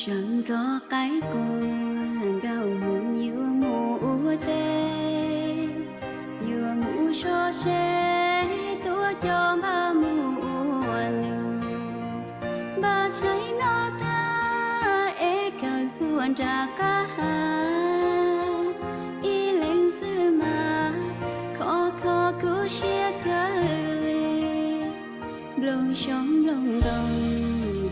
Sawv ntxov qaib qua, Nkauj Hmoov yuav mus ua teb, yuav mus so seb tuaj coj npaj mus ua nus. Npaj tshaib noj tag es kawg puag nram qab hav, ib leeg xwb mas khov kho kuv siab kawg li. Nplooj xyoob nplooj ntoos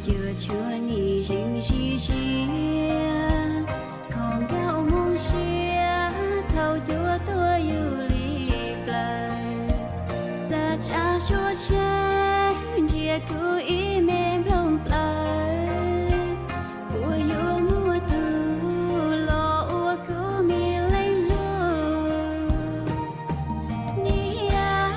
cuam tshuam nim zeeg sib ziab, kho Nkauj Hmoov siab thaum cuab tuag yug li plaws. Xav tsa suab tsheb ntsia kuv ib me nplooj plaws, puas yuav muaj tus los ua kuv me leej hlub. Niam,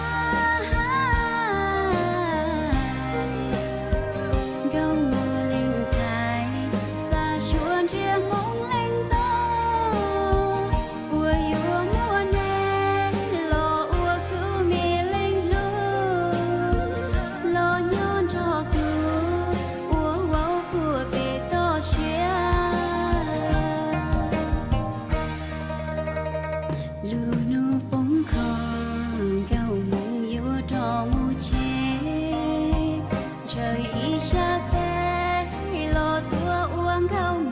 Nkauj Hmoov leej ntxhais, xav suab ntsia Hmoob leej ntau, puas yuav muaj neb los ua kuv me leej hlub, los nyob nrog kuv ua vauv puag pem toj siab. Lub hnub poob qho, Nkauj Hmoov yuav rov mus tsev, ntshaw ib sab teb los tuaj ua Nkauj